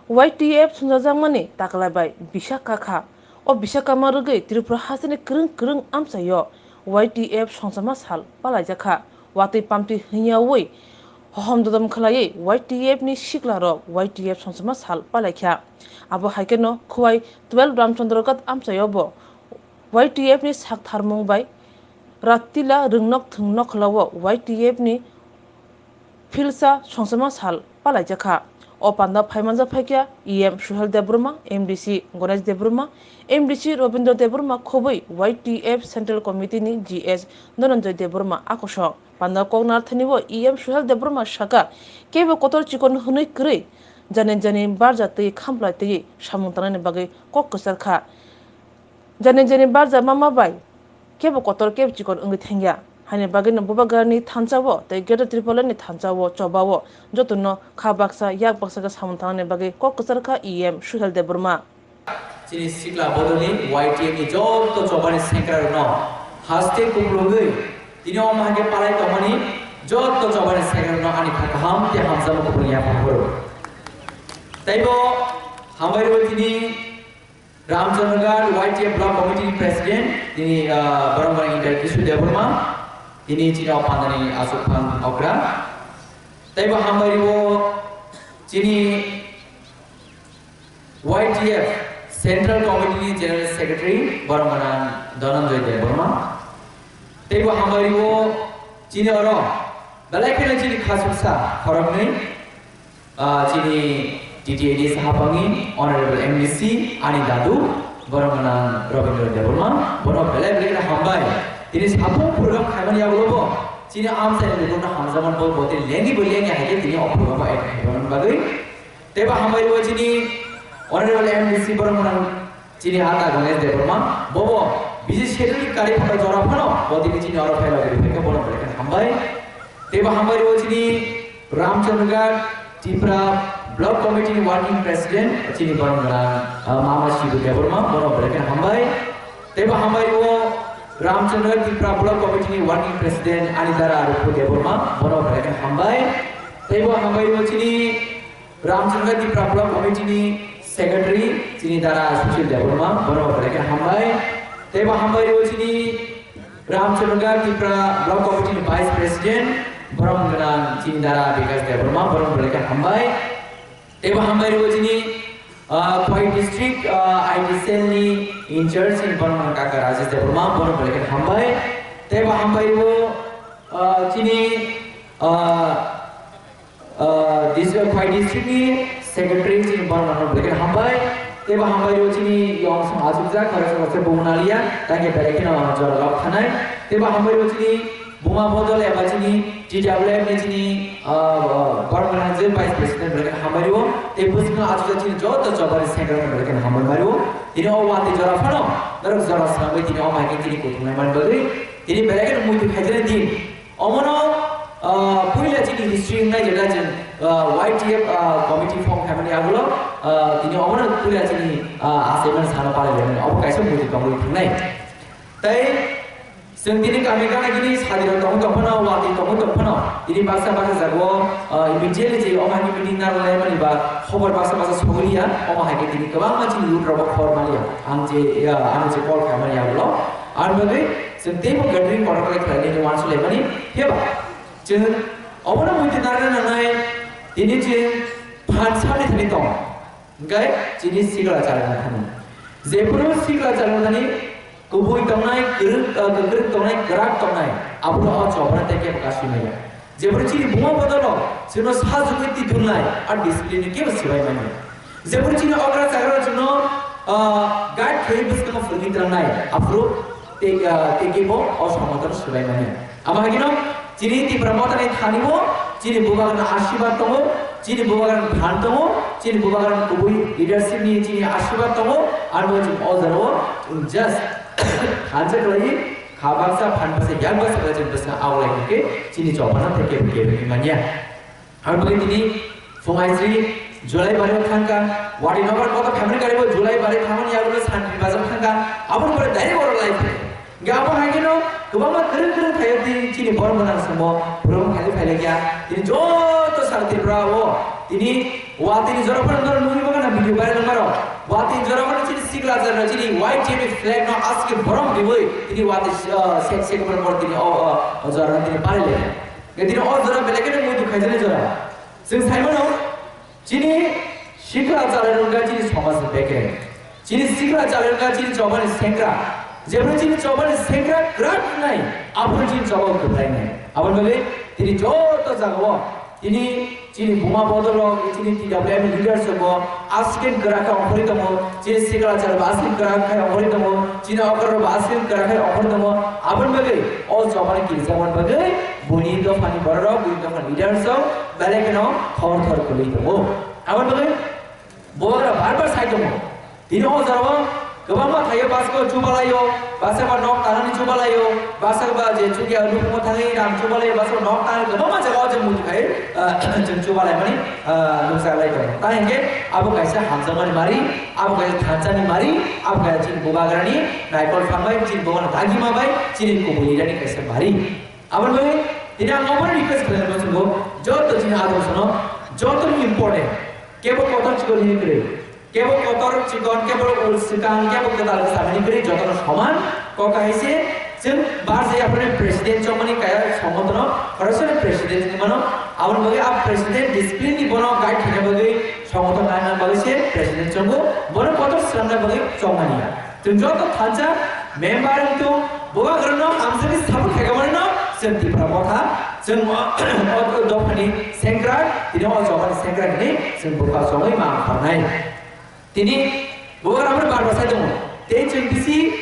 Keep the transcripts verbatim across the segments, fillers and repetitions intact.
Y T F songchajakmani taklai bai Visakha kha. O Visakhama rwgwi Tripura hasteni kwrwng kwrwng amchaio Y T F songchama sal palaijakha. Watwi pamtwi hwnyawi hohom dodom khwlaiwi Y T F ni siklarok Y T F songchama sal palaikha. Abo hai kheno Khowai twelve Ramchandra Ghat amchaiobo Y T F ni sak tharmung bai Ratila Rwngnok Thwngnokhlao Y T F ni philsa songchama sal palaijakha. O panda phaimanjak phaikha E M Suhel Debbarma, M D C Ganesh Debbarma, M D C Robindra Debbarma khobwi Y T F Central Committee ni G S Dhananjay Debbarma akosong. Panda kok narwkthani bo E M Suhel Debbarma sakha, kebo kotor chikon hwnwi kwrwi, jani jani barja twi khamplai twi samung tangnani bagwi kok kwchar kha. Jani jani barja mama bai kebo kotor kebo chikon wngwi thangya. Haini bagwino Bubagrani thansa-o tei Greater Tripura ni thansa-o choba-o jotono kha baksa yak baksa khe samung tangnani bagwi kok kwchar kha E M Suhel Debbarma. Chini sikla bodolni Y T F ni joto chobani sengkrarokno haste kuplungwi tini omo hai khe palai tongmani joto chobani sengkrarokno ani kha kaham tei hamjakma kuplung yaphang phuru. Teibo hambai rwui tini Ramchandra Ghat Y T F Block Committee ni President, tini, ah, borok bai Indra Kisu Debbarma, tini chini o pandani aswk phang okra. Teibo hambai rwo chini Y T F Central Committee ni General Secretary, borok gwnang Dhananjay Debbarma. Teibo hambai rwo chini oro belai kheno chini khasuksa khoroknwi, ah, chini T T A D C hapangni Honorable M D C ani dadu, borok gwnang Robindra Debbarma, bono belai belai kheno hambai. Tini saphung program khaimani yagulobo chini amchaini lukurokno hamjakmani bo, bo tini lengi bo lengi hai khe tini o program o attend khaimani bagwi. Teibo hambai rwo chini Honorable M D C borok gwnang chini ata Ganesh Debbarma, bobo busy schedule kari phano jora phano bo tini chini oro phai rogwi rwphai khe bono belai kheno hambai. Teibo hambai rwo chini Ramchandra Ghat Tipra Block Committee ni Working President chini borok gwnang, ah, Mama Shibu Debbarma, bono belai kheno hambai. Teibo hambai rwo Ramchandra Ghat Tipra Block Committee ni Working President ani dara Rupu Debbarma, bono belai kheno hambai. Teibo hambai rwo chini Ramchandra Tipra Block Committee ni Secretary chini dara Sushil Debbarma, bono belai kheno hambai. Teibo hambai rwo chini Ramchandra Tipra Block Committee ni Vice President, borok gwnang chini dara Bikash Debbarma, bono belai kheno hambai. Teibo hambai rwo chini, ah, Khowai District, ah, I T cell ni in charge chini borok gwnang kaka Rajesh Debbarma, bono belai kheno hambai. Teibo hambai rwo, ah, chini, ah, Ah, dis-, Khowai district ni secretary chini borok no belai kheno hambai. Teibo hambai rwo chini yong song achukjak, khoroksa khoroksa bumung naliya, tei khe belai kheno jora rok thanai. Teibo hambai rwo chini buma bodol eba chini T W F ni chini, ah, ah, borok no je vice president belai kheno hambai rwo. Tei bwskango achukjak chini joto chobani secretary belai kheno hambai rwo. Tini o watwi jora phano norok jora swnamwi tini o mai khe tini kuthumnai man bagwi tini belai kheno muitu khaijani din. Omono, ah, puila chini history wngnai jeta chwng, ah, Y T F, ah, committee form khaimani yagulo, ah, tini omono puila chini, ah, achaimani sano palailaimani obo kaisa muitu tongwi thangnai. Tei chwng tini kami gana gini sadirok tongwi tongphano, watwi tongwi tongphano, tini baksa baksa jagao, ah, immediately je omo hai meeting narwknaimani ba khobor baksa baksa sogwi liya, omo hai khe tini kwbangma chini youth rokbo khobor maliya. Ang je, ah, ang je call khaimani yagulo, ang bagwi Chwng teibo gathering kotor khe khlainani uansukhlaimani, phiya ba chwng obono muitu narwkna nangnai, tini chwng phan samni thani tongo, hwnkhe chini sikla chalokna thani. Jephuru sikla chalokna thani kubui tongnai, kwrwk, ah, kwrwk tongnai, kwrak tongnai, abono o chobana tei kebo kasui maya. Jephuru chini buma bodolo chwngno sajagwi twi thumnai, a discipline ni kebo swbai manya. Jephuru chini okra chakrarok chwngno, ah, guide khaiwi bwskango phwrwngwi twlangnai, aphuru tei, ah, tei kebo o somotono swbai manya. Amo hai kheno chini Tipra Mothani thani bo chini bubagrani asirwad tongo, chini bubagrani phan tongo, chini bubagrani kubui leadership ni chini asirwad tongo, aro chwng o jorao chwng just thansa khlaiwi kha baksa, phan baksa, yak baksa khlai chwng bwskango aulai hwnkhe chini chobana tei kebo kebo wngwi manya. Ang bagwi tini phung aisri July bari o thangkha, wadi nobar koto family gari bo July bari thangmani yagulo Santri Bazar thangkha, aboni pore direct oro live khe. Hingke abo hai kheno kwbangma kwrwng kwrwng thaio tei chini borok gwnang samo borok phailai phailai ya. Tini joto sal Tripura o tini watwi ni jora phano norok nugwi mano na video viral wngma rok. Watwi ni jora phano chini sikla jora chini Y T F flag no aske borom diwi tini watwi, ah, sek sek borok tini o, o, o jora tini palai lai. Tini o jora belai kheno muitu khaijani jora. Chwng sai mano, chini sikla chalai rwngkha chini somaj ni bekereng. Chini sikla chalai rwngkha chini chobani sengkrak. Jebra chini chobani sengkrak kwrak wngnai, aphuru chini choba kwplainai. Aboni bagwi tini joto jagao tini chini buma bodol rok, chini T W M leaders rok aswk kwrak khe ongkhorwi tongo, chini sikla chalai bo aswk kwrak khe ongkhorwi tongo, chini okra rok bo aswk kwrak khe ongkhorwi tongo. Aboni bagwi o chobani kirijakmani bagwi buini dophani borok rok, buini dophani leaders rok belai kheno thor thor kwlwi tongo. Aboni bagwi bubagra bar bar sai tongo. Tini o jora o kwbangma thaio bus o chubalaio, bus ba nok tanani chubalaio, bus ba je chukya nukhungo thangwi rang chubalaio, bus o nok tanani kwbangma jaga o je muitu khai, ah, chwng chubalaimani, ah, nukjak lai tongo. Tei hinkhe abo kaisa hamjakmani mari, abo kaisa thansa ni mari, abo kaisa chini bubagrani naikol phang bai, chini bubani dagima bai, chini kubui leader ni kaisa mari. Aboni bagwi tini ang omo request khlaina muchungo, joto chini adong sono, joto ni important, kebo kotor chikon hini kwrwi, kebo kotor chikon, kebo ul swkang, kebo kwtal bwsa hini kwrwi, jotono soman kok hai se, chwng bar je aphuru president chongmani kaya songotono, khoroksa president ni mano, aboni bagwi a president discipline ni bono guide khaina bagwi songoton naina bagwi se president chongo, bono kotor swnamna bagwi chongmani ya. Chwng joto thansa member wngtong, bubagrano hamjakgwi support khaikhamarino chwng Tipra Motha, chwng o, o dophani sengkrak, tini o jogani sengkrak hinwi chwng bwkha chongwi ma pharnai. Tini bubagrano bar bar sai tongo. Tei chwng bisi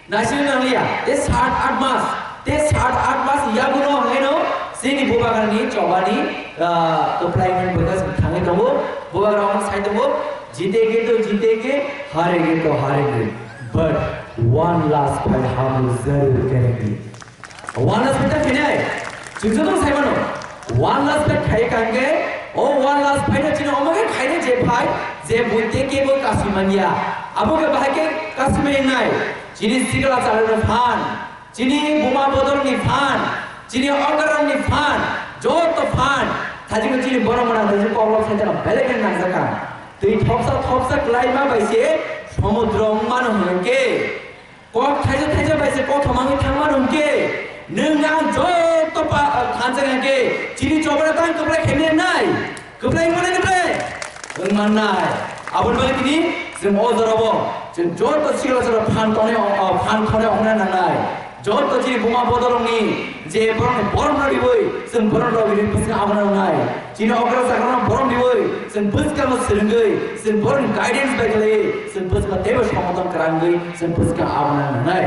naisingwi nangliya. Tei sat at mas, tei sat at mas yaguno hwnkheno chini bubagrani chobani, ah, kwplaimani bwkha chwng thangwi tongo. Bubagrano sai tongo, जीतेंगे तो जीतेंगे, हारेंगे तो हारेंगे, but one last fight हम लोग जरूर करेंगे। One last fight ta khainai, chwng joto sai mano, one last fight khai kangke, o one last fight no chini omo khe khainai je fight, je buite kebo kasui manya, abo khe bahai khe kasui manya nai, chini sikla chalai rok phan, chini buma bodol ni phan, chini okra rok ni phan, joto phan, thajikno chini borok mona thajik koklop sai tano belai khe nangjakha. Twi thopsa thopsa kwlaima bai se somudro wng mano hwnkhe, kok thaisa thaisa bai se kothoma wngwi thang mano hwnkhe, nwng ang joto pa-, thansa hwnkhe chini chobra tang kwplai khaimani nai, kwplai wngmani kwplai wng mannai. Aboni bagwi tini chwng o jorao chwng joto sikla jorao phan tongnai, o, o, phan khonai ongna nangnai. Joto chini buma bodolrokni je borokni borom no riwi, chwng borom rok riwi bwskango abono wngnai. Chini okra chakrano borom riwi, chwng bwskango swrwngwi, chwng borokni guidance bai khlaiwi, chwng bwskango teibo somoton kwrangwi, chwng bwskango abono wngnai.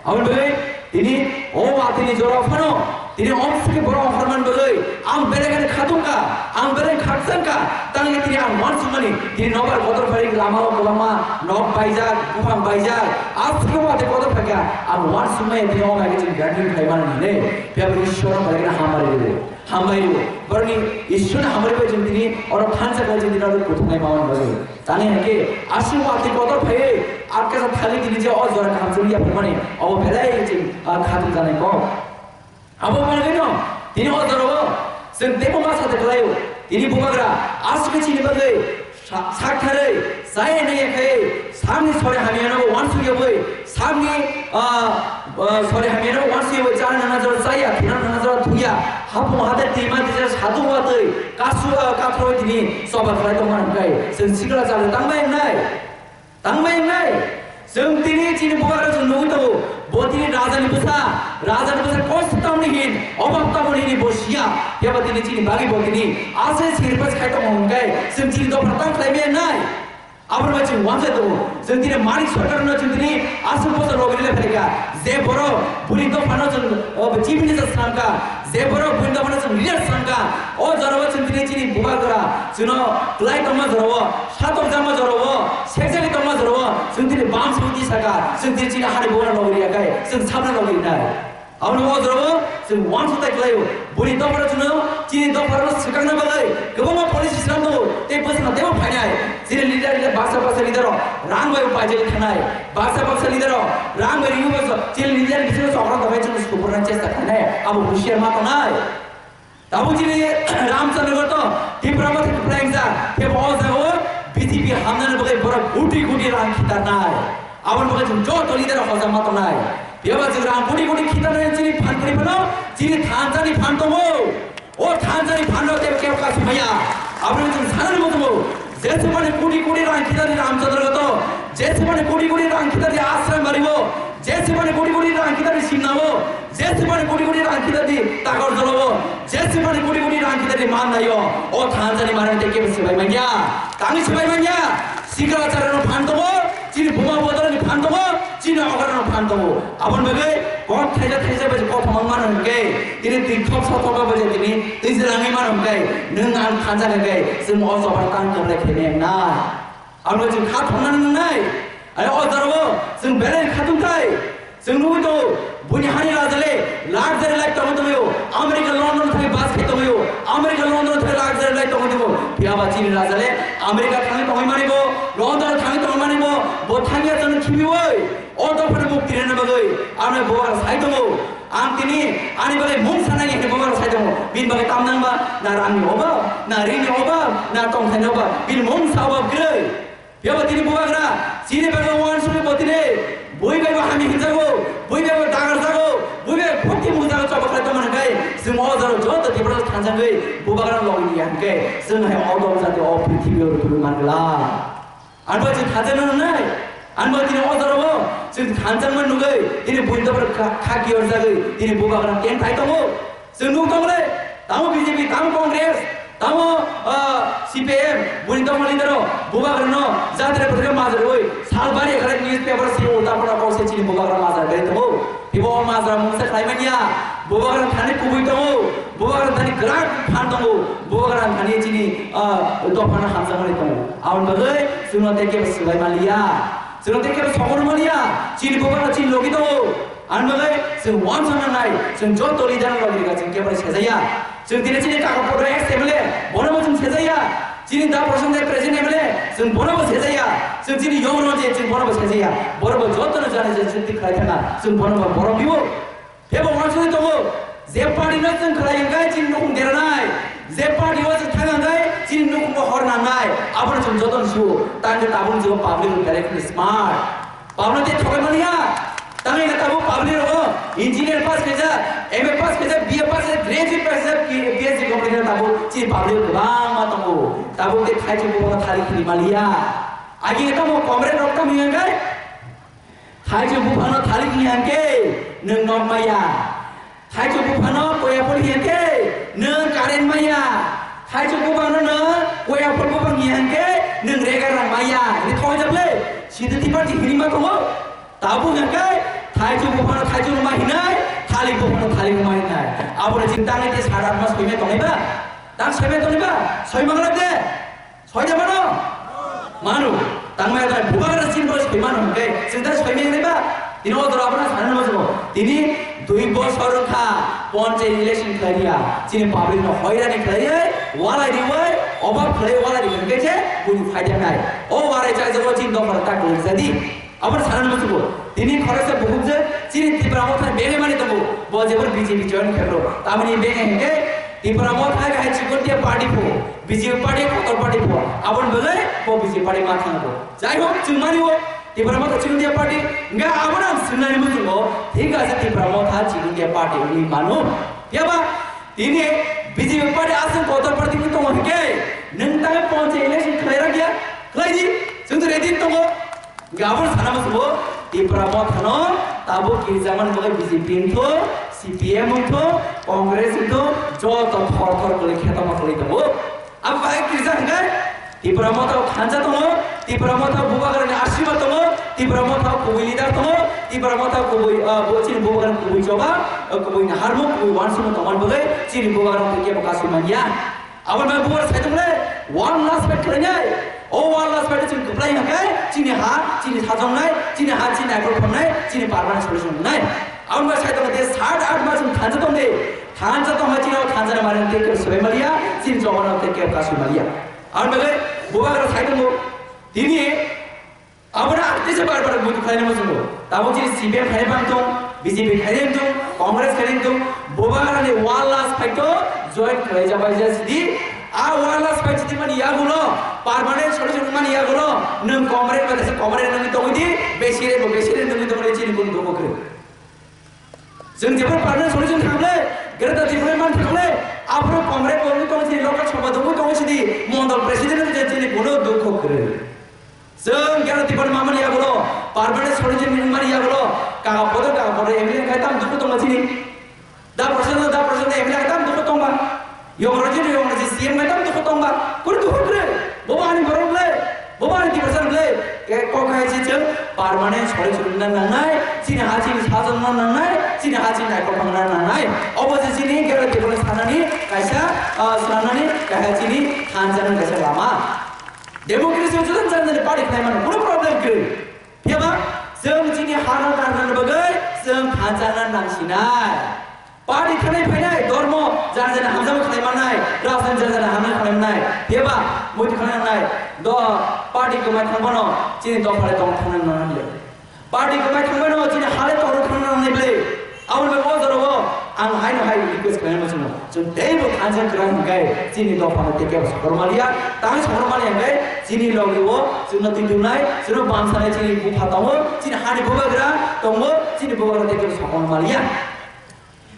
Aboni bagwi tini o watwini jorao phano tini omsike borok ongkhormani bagwi ang belai kheno khatungkha, ang belai khakchangkha, tangwi tini ang uansukmani, tini nobar kotor phai lamao kwbangma nok baijak, buphang baijak, aswk watwi kotor phaikha, ang uansukmaya tini o khaikhe chwng graduate khlai mani hinwi, phiya bo Ishwarno belai kheno hamari rwo, hambai rwo. Borokni Ishwarni hamari bai chwng tini oro thansa khlai chwng tini oro kuthumnai mamani bagwi. Tani hinkhe aswk watwi kotor phaiwi atkasa thali tini je o jora kaham chwng yapharmani, obo belai chwng, ah, khatungjaknai kok. Abo manwi no, tini o jorao chwng teibo ma sate khlaio. Tini bubagra aswk chini bagwi sa-, saktharwi, chaya nangya khai, samni sori hamyano bo uansuk yabwi, samni, ah, ah, sori hamyano bo uansuk yabwi, chana nana jora chaya, thuna nana jora thuya, hapung hate twima tisa sadu watwi, kasu, ah, kathroi tini choba khlai tongma hwnkhai, chwng sikla chalo tangbai wngnai. Tangbai wngnai, chwng tini chini bubagra chwng nugwi tongo, bo tini rajani bwsa, rajani bwsa kosto tamni hin, obab tamni hin bo siya, phiya ba tini chini bagwi bo tini aswk sacrifice khai tongo hwnkhe, chwng chini dophano tang khlai maya nai. Aboni bai chwng uansai tongo, chwng tini Manik Sarkarno chwng tini aswk bwsa logi rwlai phaikha, je borok buni dophano chwng, o, chief minister swnamkha, je borok buini dophano chwng leader swnamkha, o jorao chwng tini chini bubagra chwngno kwlai tongma jorao, satokjakma jorao, sekjagwi tongma jorao, chwng tini bam simi twi saka, chwng tini chini hani bubagra logi riya khai, chwng sabna logi rinai. Aboni o jorao chwng uansuk tai khlaio, buni dophano chwngno, chini dophano swkangna bagwi kwbangma policy swnam tongo, tei bwswkno teibo phainai. Chini leader leader baksa baksa leader rok rang bai upaijak thanai, baksa baksa leader rok rang bai ringo bo chini leader bisingo chokra tongwi chwng sukurna chesta khainai, abo husiar ma tongnai. Tabuk chini Ramchandra Ghosh to Tipra Motha ni plank ja, tebo o jaga o B J P hamnani bagwi borok koti koti rang khitarnai. Aboni bagwi chwng joto leader rok hojak ma tongnai. Tebo chwng rang koti koti khitarnai chini phan kwrwi phano chini thansa ni phan tongo. O thansa ni phan rok tebo kebo kasu maya. Aboni chwng sanani muchungo. Jeswk mani koti koti rang khitardi Ramchandra Ghosh to, jeswk mani koti koti rang khitardi Ashram Bari o, jeswk mani koti koti rang khitardi Simna o, jeswk mani koti koti rang khitardi Takarjala o, jeswk mani koti koti rang khitardi Mandai o, o thansa ni mani tei kebo swbai manya, tangwi swbai manya, Sikaracharya no phan tongo, chini buma bodol ni phan tongo, chini okra no phan tongo. Aboni bagwi kok thaisa thaisa bai kothoma mano hwnkhe, tini twi thok sa thok bai tini twi jwlangwi mano hwnkhe, nwng ang thansa hwnkhe, chwng o choba tang kwplai khainai nai. Aboni chwng kha thokna nangnai. Ai o jorao chwng belai khatung thai. Chwng nugwi tongo, buini hani rajale luxury life tongwi tongwio, America London thangwi bus khai tongwio, America London thangwi luxury life tongwi tongo. Phiya ba chini rajale America thangwi tongwi mani bo, London thangwi tongwi mani bo, bo thangya chwng khibiwi. O dophani mukti rwna bagwi ano bubagra sai tongo. Ang tini ani bagwi mung sanai hinwi bubagra sai tongo. Bini bagwi tam nangma, na rangni obab, na rini obab, na tongthaini obab, bini mungsa obab kwrwi. Phiya ba tini bubagra chini bagwi uansukni bo tini bui bai bo hamya hinjago, bui bai bo dagarjago, bui bai bo bhukti mungjago choba khlai tongmani hwnkhe chwng o jorao joto Tiprasa thanchangwi bubagra logi ya hwnkhe chwng hai o dol jati o prithibi o rwtugwi man glak. Ang bo chwng thansa no nungnai. Ang bo tini o jorao chwng thansa man nugwi tini buini dophar kha, kha kiyor jagwi tini bubagra keng thai tongo. Chwng nuk tongo le, tamo B J P, tamo Congress, tamo, ah, C P M, buini dophar leader rok bubagra no jatra phatar majra rwi sal bari khalai newspaper si ulta pura kok se chini bubagra majra bai tongo. Ibo o majra mungsa khlai manya, bubagra thani kubui tongo, bubagra thani kwrak phan tongo, bubagra thani chini, ah, dophano hamjakmani tongo. Aboni bagwi chwngno tei kebo swbai manliya, chwngno tei kebo sokorno manliya, chini bubagra chini logi tongo. Aboni bagwi chwng uansukna nai, chwng joto leader no logi rwkha, chwng kebo sejaya. Chwng tini chini kaka photo ex M L A, bono bo chwng sejaya. Chini da Prasant Deb present M L A, chwng bono bo sejaya. Chwng chini yong rw je, chwng bono bo sejaya. Borok bo joto no jani je chwng twi khlai thangna, chwng bono bo borok bibo. Tebo uansugwi tongo, je party no chwng khlai hwnkhe chini nukhung deranai, je party o chwng thang hwnkhe chini nukhungo hor nangnai, abono chwng jotono sio. Tangkhe tabukni jugo public rok belai kheno smart. Public tei thokai manya, tangkhe tabuk public rogo engineer pass khaijak, M A pass khaijak, B A pass khaijak, graduate pass khaijak, P H D complete khaijak tabuk chini public rok kwbangma tongo. Tabuk tei thaichuk buphang thalik hini maliya. Agi tamo comrade rok tamo hwnkhe, thaichuk buphangno thalik hiya hwnkhe nwng nok maya. Thaichuk buphangno koya phul hiya hwnkhe nwng current maya. Thaichuk buphangno nwng koya phul buphang hiya hwnkhe nwng rega rang maya. Ini thoi japle, sidu tipa di hini ma tongo. Tabuk hwnkhe thaichuk buphangno thaichuk ma hinai, thalik buphangno thalik ma hinai. Aboni chini tangwi tei sat at mas soimai tongnai ba? Tang soimai tongnai ba? Soimang lak de? Soida mano? Mano. Tangmaya tang bubagra chini bo soi mano hwnkhe, chwng ta soi meng nai ba? Tini o dora abono sanani muchungo. Tini dui bosor wngkha ponchayat election khlai ya. Chini public no hoirani khlai ya, walai riwai, obab khlai walai ri hwnkhe se buini phaida nai. O walai chai jago chini dophar ta kwrwng jadi. Aboni sanani muchungo, tini khoroksa bukhuk je chini Tipra Motha ni bengwi mani tongo, bo jebor B J P join khe bro. Tamoni bengwi hwnkhe Tipra Motha hai Chikontia party pho, B J P party kotor party pho. Aboni bagwi bo B J P party ma thango. Jai hok, chwng mani o Tipra Motha Chikontia party, hwnkhe abono ang swngnani muchungo, thik ase Tipra Motha Chikontia party wngwi mano. Phiya ba tini B J P party aswk kotor party wngwi tongo hwnkhe, nwng tangwi ponchayat election khlai rakya, khlai di, chwng to ready tongo. Hwnkhe aboni sana muchungo Tipra Mothano tabuk kirijagmani bagwi B J P wngtho, C P M wngtho, Congress wngtho, joto thor thor kwlwi khetoma kwlwi tongo. Abo bai kirijak hwnkhe Tipra Motha thansa tongo, Tipra Motha bubagrani asirwad tongo, Tipra Motha kubui leader tongo, Tipra Motha kubui, ah, bo chini bubagrani kubui choba, ah, kubui naharmung, kubui uansukmung tongmani bagwi chini bubagrano tei kebo kasui manya. Aboni bagwi bubagra sai tongmani one last fight khlainai. O one last fight chwng kwplai hwnkhe chini ha, chini sajoknai, chini ha, chini naikhor khornai, chini permanent solution wngnai. Aboni bagwi sai tongo de sat at mas chwng thansa tong de. Thansa tong hai chini o thansa ni mani tei kebo swbai maliya, chini jogano tei kebo kasui maliya. Aboni bagwi bubagra sai tongo. Tini Abono ang teisa bar bar budu khlaina muchungo. Tabuk chini C P M khaina bang tong, B J P khaina tong, Congress khaina tong, Bubagrani one last fight o join khlai jabai ja sidi. A one last fight sidi mani yagulo, permanent solution mani yagulo, nwng comrade ba kaisa comrade nwngwi tongwi di, besi re bo besi re nwngwi tongwi di, chini kun dukho khe. Chwng jephru permanent solution thangle, Greater Tripura man thangle, aphuru comrade bo wngwi tong sidi, local sabha wngwi tong sidi, mondol president wngwi je chini kuno dukho kwrwi. Chwng Greater Tripura mamani yagulo, permanent solution wngmani yagulo, kaka podo kaka podo M L A khai tam dukho tongma chini. Da Prasad da Prasad M L A khai tam dukho tongma. Yong Raji, Yong Raji C M nai tam dukho tongba. Kuri dukho kre. Bobo ani borok le. Bobo ani Tiprasa le. Ke kok hai si chwng permanent sori churuna nangnai. Chini ha chini sajon na nangnai. Chini ha chini naikol thangna nangnai. Obo se chini gero tebol sanani kaisa, ah, sanani kaisa chini thanjani kaisa lama. Democracy o juda jani jani party khlai mano. Kuno problem kre. Phiya ba, chwng chini hano narwknani bagwi chwng thansa wngna nangsinai. Party thani phainai, dormo jani jani hamjakma khlai mannai, rajniti jani jani hamjakma khlai mannai. Phiya ba, muitu khlai nangnai, do party kwmai thangmano chini dophale tong thangna nangnai le. Party kwmai thangmano chini hale tong thangna nangnai le. Aboni bagwi o jorao ang haino hai request khlaina muchungo. Chwng teibo thansa kwrwng hwnkhe chini dophano tei kebo sohor maliya, tang sohor maliya hwnkhe chini logi o chwngno twi tongnai, chwngno bamsanai chini bupha tongo, chini hani bubagra tongo, chini bubagra tei kebo sohor maliya.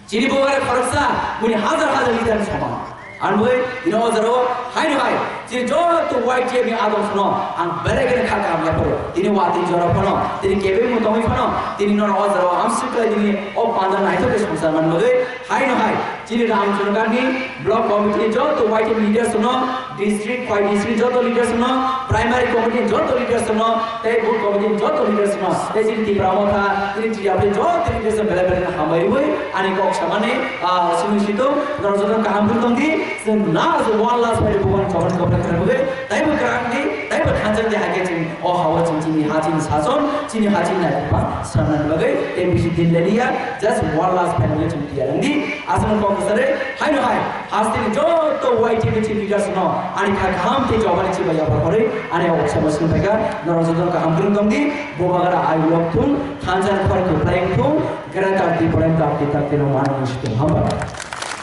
Chini bubagra khoroksa, bini hajar hajar leader ni soman. Ang bai, tini o jorao, haino hai, chini joto Y T F ni adong phano, ang belai kheno kha kaham ya phoro. Tini watwi jora phano, tini kebengmo tongwi phano, tini nono o jorao amsuk khlai tini o panda naithok khe swngchar man bagwi, haino hai, chini Ramchandra ni block committee ni joto Y T F leaders no, district, khoi district joto leaders no, primary committee joto leaders no, tei booth committee joto leaders no, tei chini Tipra Motha, chini T W joto leaders no belai belai no hambai rwi, ani kok samani, ah, simi situ, norok joto kaham khe tong di, chwng na aswk one last fight buban choban choban khe bagwi, taibo kwrang di, taibo thansa di hai khe chwng o ha o chwng chini ha chini sason, chini ha chini naikha swnamnani bagwi, tei bisi din le liya, just one last fight bagwi chwng tiyar wng di, aswk kok kwsari, haino hai, hasteni joto Y T F chini leaders no, ani kha kaham tei choban chiba yapar hori, ani o sama sung phaika, norok joto kaham khe tong di, bubagra I love thung, thansa khor khe playing thung, Greater Tipraland dakti dakti no mano mushkil hamba.